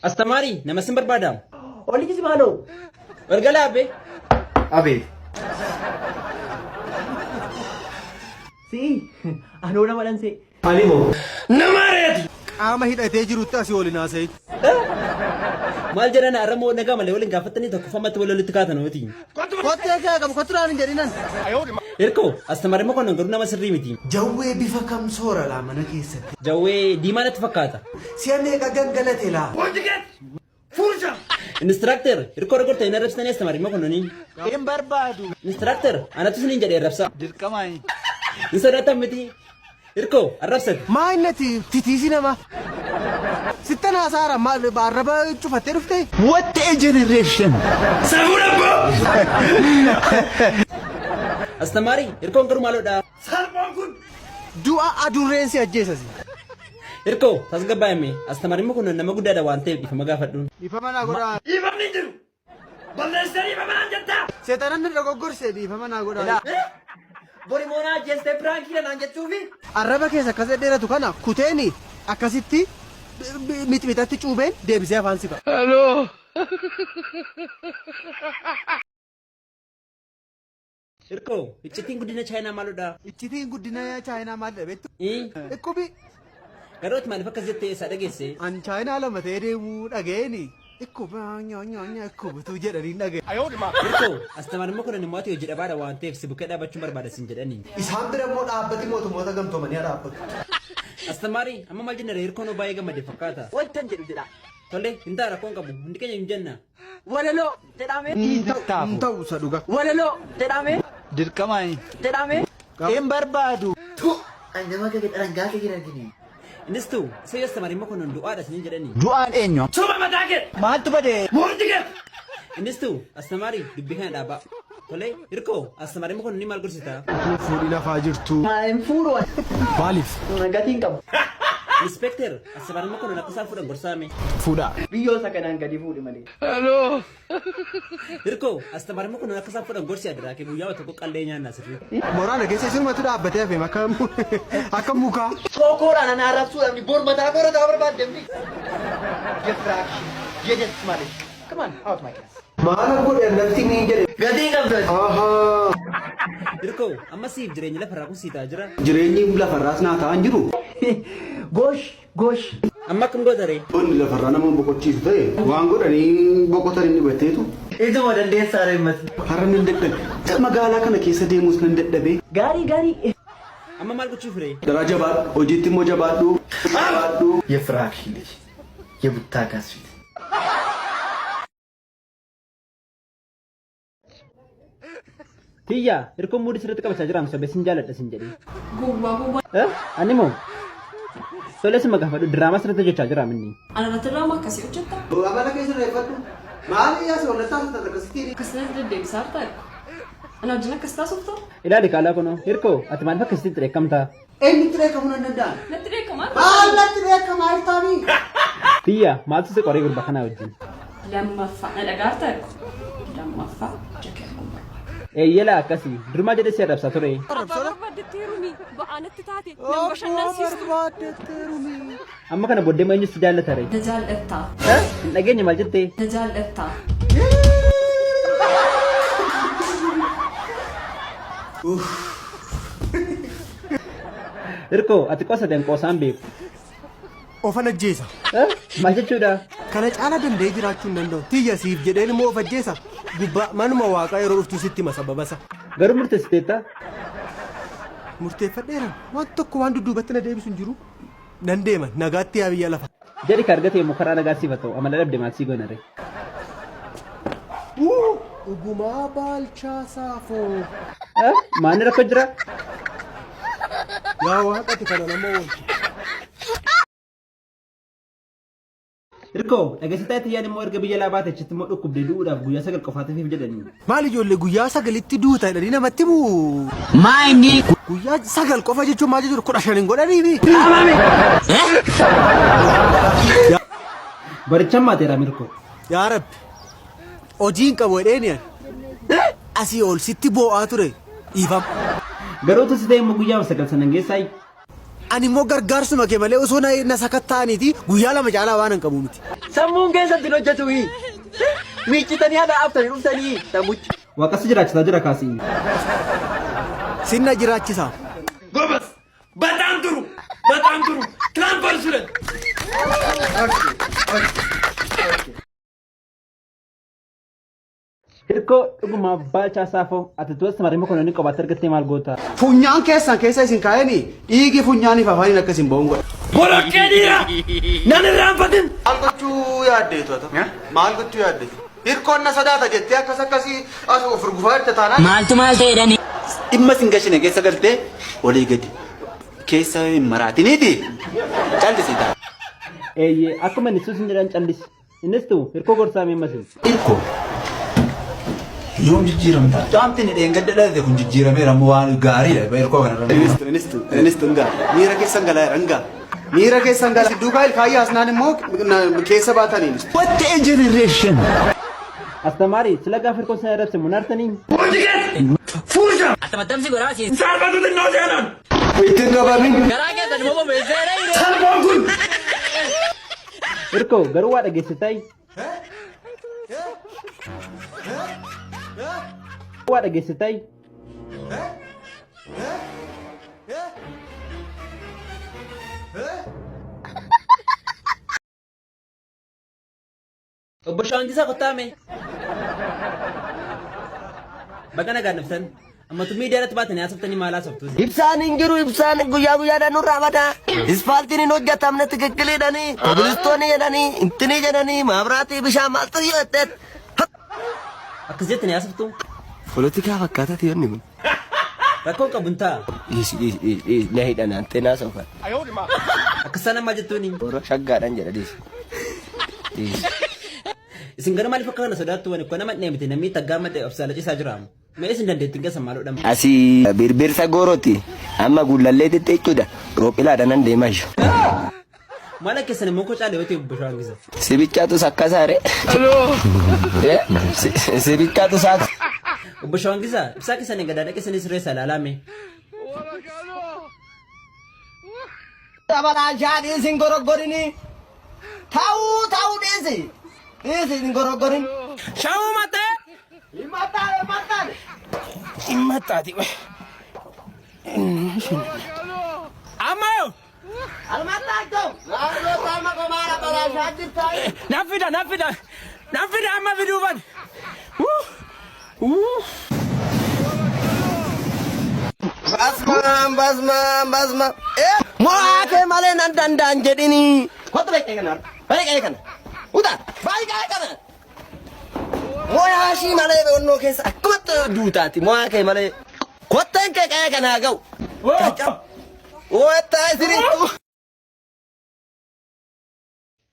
Astamaarii nama sin barbaada. Olichis maaloo? Ol galaa abbee. Abeet. Si'i anoo nama dhansee. Ani moo? Nama reeti. Qaama hidhatee jirutti asii ol hin haasayin. Maal jedhan har'a moo nagaa malee waliin gaafattanii tokkoffamatti wal lolitti kaatan hooti. Kottee kee qabu kottu naan hin jedhinan. Hirkoo astamaarii mokonnon garuu nama sirrii miti. Jawwee bifa kam soora laa mana keessatti? Jawwee diimaa natti fakkaata. Si'a meeqa gangalate laa? Instructor hirkoo rogorta hin arrabsitanii astamaarii mokonnoniin. Hin barbaadu. Instructor anatu isiniin jedhe arrabsa. Dirqama. Hin sodaatan miti. Hirkoo arrabsati. Maa innati titiisi nama. Sittan haasaara maal arraba cufattee dhuftee? What a generation! Astamaarii hirkoon garuu maaloodha. Du'a adurreen si ajjeesasi. Hirkoo tasgabbaa'ime astamaarii mokonnon nama guddaadha waan ta'eef dhiifama gaafadhuun. Dhiifama naa godhaa. Dhiifamni hin jiru. Balleessitee dhiifama naan jettaa? Seexanan na dogoggorse dhiifama naa godhaa. Bori moonaa ajjeestee piraankiidha naan jechuufi. Arraba keessa akkas dhedheeratu kana kuteeni akkasitti mixmixatti cuubeen deebisee afaan si ka'a. Hirkoo iccitiin guddina Chaayinaa maaloodha? Iccitiin guddina Chaayinaa maalidha beektu? Ii? Dhukkubi. Garuu ati maaliif akkas jettee eessaa dhageesse? An Chaayinaa lama ta'ee deemuu dhaga'eeni. Dhukkuba nya nya nya dhukkubituu jedhanii dhaga'e. Hirkoo astamaarii mokonnon immoo ati hojii dhabaadha waan ta'eef si bukkee dhaabachuun barbaada sin jedhanii. Isaan bira immoo dhaabbati mootummoota gamtoomanii haa dhaabbatu. Astamaarii amma maal jennere hirkoon hoo baay'ee gammade fakkaata. Wantan jedhu jedha. Tole hin ta'a rakkoon qabu hundi keenya hin jenna. Walaloo jedhame. Hin ta'u isa dhuga. Walaloo jedhame. Dirqama. Jedhame. Hin barbaadu. Tu! Ani nama akka kee dhalangaa kee hin argine. Innis ta'u isa yoo astamaarii mokonnon du'aadha sinin jedhanii. Du'aan eenyu? Suma mataa kee. Maaltu bade? Murti kee. Innis ta'u astamaarii dubbii kana dhaabaa. Tole hirkoo astamaarii mokonnon maal gorsita? Fuudhi lafaa jirtu. Hin fuudhu. Maaliif? Gatii hin qabu. Inspector astamaarii mokonnon akka isaan fuudhan gorsaame. Fuudhaa. Biyyoo isa kanaan gadi fuudhi malee. Hirkoo astamaarii mokonnon akka isaan fuudhan gorsi adaraa kee guyyaa tokko qallee nyaannaa sirrii. Moraana keessa isinumatu dhaabbatee hafeem akka akka mukaa. Sookoodhaan ana arrabsuudhaan bor mataa koora ta'uu barbaadde miti. የፍራክሽን የደስ ማለት Come on, out my class. Maal godhe natti niin jedhe. Gatii hin qabdu. Ahaa. Hirkoo amma siif jireenyi lafarraa kun sii ta'aa jira. Jireenyi lafarraas naa ta'an jiru. Gosh gosh. Amma akkam goota ree? Wanni lafarraa nama boqochiisu ta'e waan godhanii boqotan inni batteetu. Ituma dandeessaa reemmati. Har'a nan dadhabe. Magaalaa kana keessa deemuus nan dadhabe. Gaarii gaarii. Amma maal gochuuf ree? Daraa jabaadhu. Hojiitti immoo jabaadhu. Jabaadhu. የፍራክሽን ልጅ የቡታ ጋዝ ፊት Tiyya hirkoon muudii sirriitti qabachaa jira amsa sin jaaladha sin jedhee. Gowwaa gowwaa. Eh? Ani moo? Tole sima gaafadhu diraamaa sirriitti hojjechaa jira minni. Ana irratti diraamaa akkasii hojjetta? Amala keessa reeffadhu. Maali yaa si wallattaa sun akkasitti. Akkasii deddeebisaa jirta hirko. Ana wajjin akkas taasifta? Ilaali kaalaa kunoo hirkoo ati maaliif akkasitti dheekkamta? Eenyutti dheekkamuu nan danda'an? Natti dheekkamaa Maal natti dheekkamaa jirtaanii? Tiyya maaltu si qoree gurba kanaa wajjin? Lammaffaa na dhagaarta hirko. Lammaffaa ija kee arguun barbaada. Eeyyela akkasii durumaa jedhee si arrabsaa ture. Abbaa barbaaddetti heerumi ba'aa natti taate nan bashannansiistu. Barbaaddetti heerumi. Amma kana booddee eenyu si jaallata ree? Na jaallattaa. Eh? Hin dhageenye maal jettee? Na jaallattaa. Hirkoo ati qosa ta'e qoosaan beeku. Ofan ajjeesa. Eh? Maal jechuudha? Kana caala danda'ee jiraachuu hin danda'u. Tiyya siif jedheen immoo of ajjeesa. Gubbaa manuma waaqaa yeroo dhuftu sitti hima sababasa. Garuu murteessiteetta? Murteeffadheera. Waan tokko waan dudduubatti na deebisu hin jiru. Nan deema nagaatti yaa biyya lafa. Jedhi ka argate immoo karaa nagaa siif haa ta'u amala dhabde maal sii goona ree? Dhugumaa Baalchaa Saafoo. Eh? Maanni rakkoo jira? Yaa waaqati kana nama oolchu. Hirkoo dhageessitaa tiyyaan immoo erga biyya laa baate achitti immoo dhukkubdee du'uudhaaf guyyaa 9 qofaatiif jedhanii. Maal ijoollee guyyaa 9tti duuta jedhanii namatti himuu? Maa inni? Guyyaa 9 qofa jechuun maal jechuudha? 15 hin godhaniifi. Barichaan maateera Mirkoo. Yaa Rabbi hojii hin qabu jedheeni ani. Asii ol sitti boo'aa ture dhiifama. Garuu utuu si ta'e immoo guyyaa 9 sanan geessaayi. Ani immoo gargaarsuma kee malee osoo na sakatta'aniiti guyyaa lama caalaa waan hin qabu miti. Sammuun keessatti hin hojjetu. Miiccitanii haadha aftanii dhuftanii sammuchi. Waaqa si jiraachisaa jira kaasii. Sinna jiraachisa. ጎበዝ! በጣም ጥሩ በጣም ጥሩ። ትራምፐር ስለን Hirkoo dhuguma Baalchaa Saafoo ati tuwas marima kun inni qobaatti argattee maal goota? Funyaan keessan keessa isin kaa'anii dhiigi funyaaniif afaaniin akka isin ba'uun godha. ቦሎቄ ዲራ ነን ራንፈትን Maal gochuu yaaddeetu ati? Maal gochuu yaaddeetu? Hirkoon na sodaata jettee akkas akkasii as of urgufaa jirta taanaan. Maaltu maal ta'edhani? Dhimma sin gashine keessa galtee olii gadi keessa hin maraatiniiti callisi ta'a. Eeyyee akkuma inni suusin jedhan callisi. Innis tu hirkoo gorsaa meemmasin. Hirkoo yoom jijjiiramta? Qaamti inni dheengadda dhalate kun jijjiirameera ammoo waan gaariidha hirkoo kanarra. Inistu inistu inistu hingaa miira keessan galaa jira hingaa miira keessan galaa duukaa ilkaayyaa asnaan immoo keessa baatanii inistu. What a generation! Astamaari sila gaafa hirkoon sana arrabse munaartanii? ፉርሻ Attamattamsi godhaa siis. ሳልበቱት ነው ዜናን Ittiin qabamin. Garaa keessan immoo bobeesseera yeroo. ሰልቦን ኩን Hirkoo garuu waa dhageessitaayi? Waa dhageessitaayi? Obbo Shawangisaa kottaa mee. Baga nagaan dhuftan. Ammatu miidiyaa irratti baatanii haasoftanii maal haasoftu? Ibsaan hin jiru ibsaan guyyaa guyyaadhaan nurraa bada. Ispaaltiin hin hojjetamne tikikkiliidhanii kobilistoonii jedhanii intinii jedhanii maabiraatii bishaan maaltu yoo jetteet. Akkas jettanii haasoftu? Poolitikaa fakkaataa tiyoonni kun. Rakkoon qabu hin ta'a. Dhiisi dhiisi dhiisi na hidhan anteenaa soofan. Akkas isaan ammaa jettuuni. Warra shaggaadhaan jedha dhiisi. Dhiisi. Isin gara maaliif akka kana sodaattu wani kun nama miti namni taggaa madda of saalachiisaa jira. Mee isin dandeettiin keessa maaloo dhama? Asii birbirsa goorooti amma gullalleetitti jechuudha roophilaadhaan nan deemaa jiru. Maal keessan immoo koo caalee yoo ta'e obbo Shawangisaa. Sibichaatu sakkasaare. Sibichaatu saak. Obbo Shawangisaa ibsaa keessan hin gadaadha keessanii sirreessa ilaalaa mee. Dabalaashaa dhiisi hin goroggorini. Ta'uu ta'uu dhiisi. Dhiisi hin goroggorin. Shawuu matee Himataan himataan. Himmataati. Ammayo Almattaachoo. Naannoo taama qomaara balaashaa jirtaa. Naffida naffida naffida amma fiduufan. Basmaan basmaan basmaan. Mo'aa kee malee nan danda'an jedhini. Kottu beektee kana. Baay'ee kana. Uta baay'ee kana. Mo'aa ishii malee onnoo keessa akkumatti duutaati. Mo'aa kee malee. Kotteen kee qe'ee kanaa ga'u. Wottaa isinitti.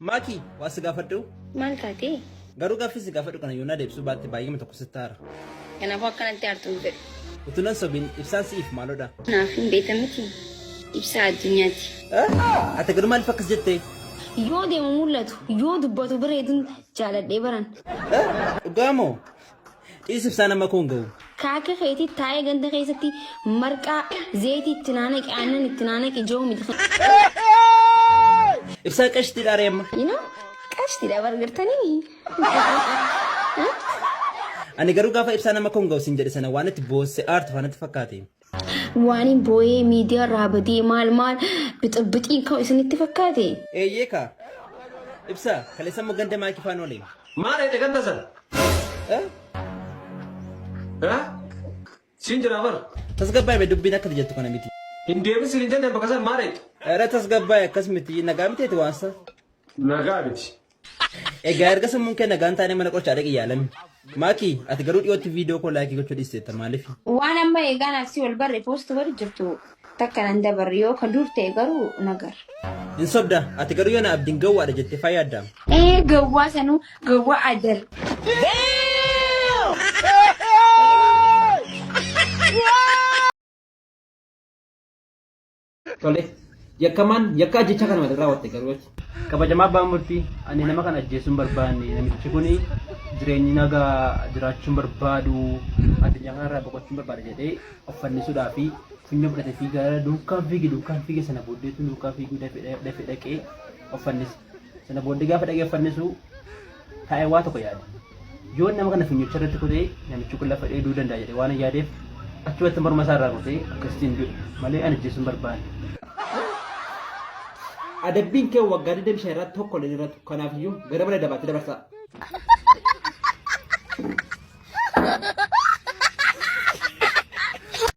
Maaki waa si gaafadhu. Maal taatee? Garuu gaaffii si gaafadhu kana yoonaa deebisuu baatte baay'ee tokko sitti aara. Kanaafuu akkanatti aartu hin fedhu. Utuu nan sobiin ibsaan si'iif maaloodha? Naaf hin beekamiti. Ibsaa addunyaati. Ati garuu maaliif akkas jettee? Yoo deemu mul'atu, yoo dubbatu bareeduun jaaladhee baran. Dhugaa moo? Dhiis ibsaa nama koon ga'u. Kaaka keetii taa'ee ganda keessatti marqaa zeetii itti naanaqe aannan itti naanaqe jiru miti. Ibsaa qashtii dhaaree amma. You know? Qashtiidha bargartanii. Ani garuu gaafa ibsaa nama koon ga'u siin jedhe sana waan itti boosse aartu faanatti fakkaate. Waan hin boo'ee miidiyaa irraa badee maal maal bixibbixiin ka'u isinitti fakkaate. Eeyyee kaa. Ibsaa kaleessa immoo ganda maakii faana oole. Maal eete ganda sana? Siin jira bar. Tasgabbaa'e dubbiin akka jettu kana miti. Hin deemin siin hin jenne bakka sana maal eete? Ere tasgabbaa'e akkas miti nagaa miteeti waansa. Nagaa miti. Egaa erga sammuun kee nagaan taanee mana qorichaa dhaqi yaalami. Maakii ati garuu dhiyootti viidiyoo koo laayikii gochuu dhiisteetta maaliif? Waan amma eegaan asii ol barre poost godhu jirtu takka nan dabarre yoo ka dur ta'e garuu nagar. Hin sobda ati garuu yoo na abdiin gawwaadha jettee fayyaadda. Ee gawwaa sanuu gawwaa adar. Tole yakkamaan yakka ajjechaa kana mata raawwatte garuu achi. Kabajamaa abbaan murtii ani nama kana ajjeesuu hin barbaanne namichi kuni Jireenyi nagaa jiraachuun barbaadu addunyaa kanarraa boqochuun barbaada jedhee of fannisuudhaa fi funyoo fudhatee fiigaa duukaan fiige duukaan fiige sana booddeetu duukaa fiiguu dafee dhaqee of fannise. Sana booddee gaafa dhaqee of fannisu taa'ee waa tokko yaade. Yoo nama kana funyocha irratti kutee namichi kun lafa dheeduu danda'a jedhee waan yaadeef achumatti morma isaa irraa kutee akkasittiin du'e malee ani ajjeesuun barbaanne. Adabbiin kee waggaa 25 irratti tokko illee irratti kanaafiyyuu gara mana dabaatti dabarsaa.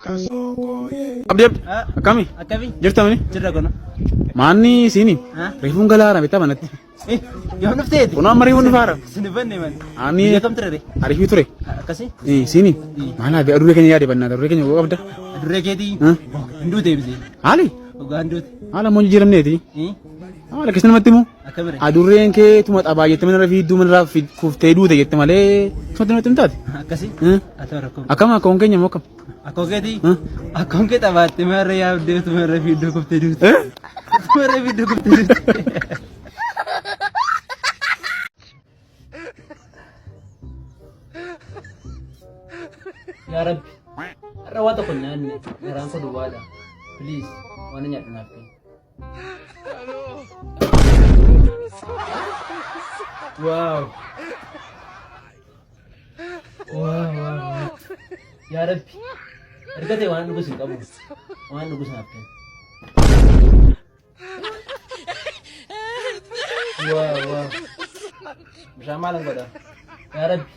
Abdi abdi. Akkami? Akkami? Jirta mani? Jirra gono. Maanni siini? Reefuun galaara bitaa manatti. Yoom dhufteeti? Kunoo amma reefuun dhufaara. Sin banne man. Ani Biyya kam ture? Ariifii ture. Akkasi? Siini? Maal abi adurree keenya yaade bannaa adurree keenya qabda. Adurree keetii? Hin duute bisee. Haali? Dhugaa hin duute. Haala immoo jijjiiramneeti. Haala akkasii namatti himu. Akkamire? Adurreen kee tuma xabaa jette mana fiidduu mana kuftee duute jette malee sumatti namatti himtaati. Akkasi? Haa ta'u rakkoo. Akkam akkoon keenya immoo akkam? Akkoo keetii? Akkoon kee xabaatte marra yaabdee tumarra fiidduu kuftee duute. Tumarra fiidduu kuftee duute. Yaa Rabbi, har'a waa tokko hin nyaanne garaan koo duwwaadha. Please, waan nyaadhu naaf kenni. Wow. Wow, wow, wow. Yaa Rabbi, erga ta'e waan dhugus hin qabu. Waan dhugus naaf kenni. Wow, wow. Bishaan maalan godha? Yaa Rabbi,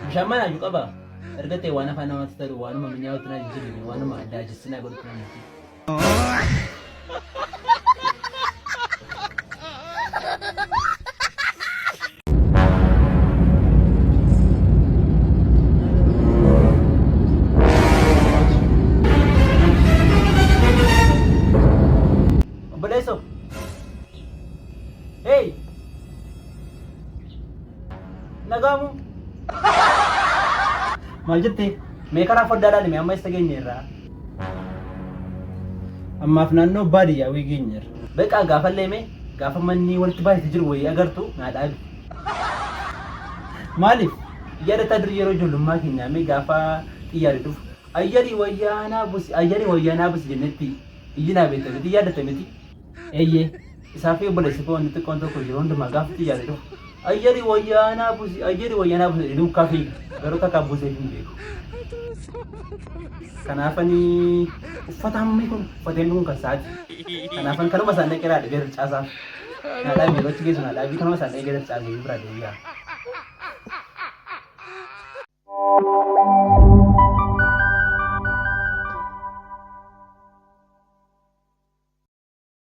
bishaan maal hayyuu qaba? Erga ta'e waan afaan namaatti taru waanuma minyaa'utti na jijjiirame waanuma addaa jissinaa godhutti na jijjiirame. Obboleessoo. Hey! Nagaamu. Maal jette? Mee karaa foddaadhaan himi amma isa geenye irraa. Ammaaf naannoo baadiyyaa wayii geenyeerra. Beqaa gaafa leeme gaafa manni walitti baay'ate jiru wayii agartu naa dhaabi. Maaliif? Yaadataa dur yeroo ijoollummaa keenyaa mee gaafa xiyyaarri dhufu ayyarii wayyaanaa busi ayyarii wayyaanaa busi jennetti iyyinaa beekta miti yaadatta miti. Eeyyee isaa fi obboleessi koo inni xiqqoon tokko yeroo hundumaa gaafa xiyyaarri dhufu ayyarii wayyaanaa busi ayyarii wayyaanaa busi jedhee duukaa fiiga garuu takkaa buusee hin beeku. Kanaafani uffata hammi kun uffata inni kun kan saati. Kanaafan kanuma isaan dhaqee dhibee caasaaf. Naa dhaabi yeroo achi geessu naa dhaabi kanuma isaan dhaqee caasee biraa deebi'a.